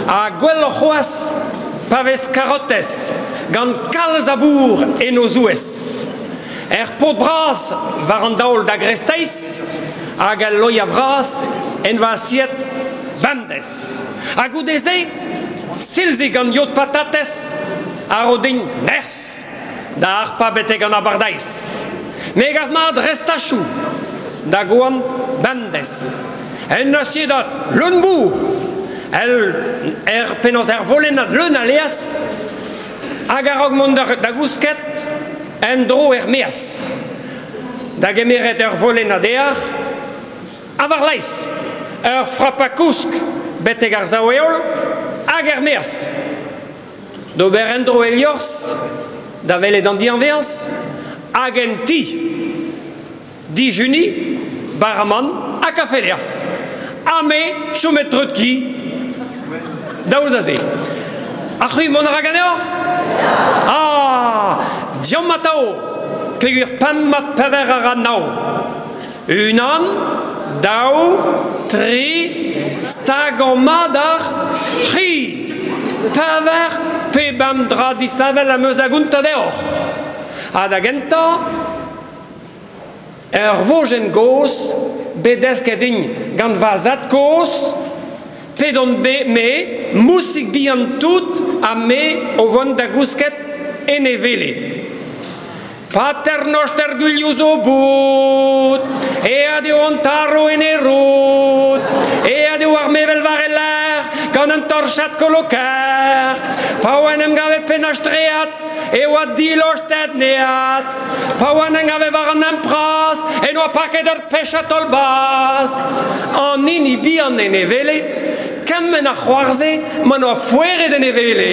Ha gwelloc'h c'hoazh pa vez karotez gant kalz a bour en o zouez. Er pod bras war an daol da gresteiz hag al loia vras en va asied bemdez. Ha goude-se, silzig gant yod patatez a ro din nerzh da harpañ betek an abardaez. Me gav mat restachoù da goan bemdez. En asiedad leun-bourr, el, er penaos er volennad leun a laezh, hag a-raok mont da gousket en-dro er-maez, da gemeret ur volennad ear, ha war-laez, ur frapa-kousk betek ar sav-heol hag er-maez. D'ober en-dro el liorzh, da welet an diañveañs, hag en ti. Dijuniñ, bara-mann ha kafe-laezh. Ha me chomet treut-ki daoust da se. Ha c'hwi mont a ra ganeoc'h? Ah, deomp atav, peogwir pemp ha pevar a ra nav. Unan, daou, tri, stagañ mat ar c'hi. Pevar pe bemp dra disheñvel am eus da gontañ deoc'h. Ha da gentañ, Ur vojenn gozh bet desket din gant va zad-kozh p'edon me mousig bihan tout ha me o vont da gousket en e wele. Paternoster Gwilhou zo bout, aet eo an tarv en e roud, aet eo ar mevel war e lerc'h gant un torchad koloker. Pa oa en em gavet pennastreat e oa dilostet neat. Pa oa en em gavet war an hent bras en oa paket ur pechad taol-bazh. An hini bihan en e wele, kement a c'hoarzhe ma n'oa foeret en e wele.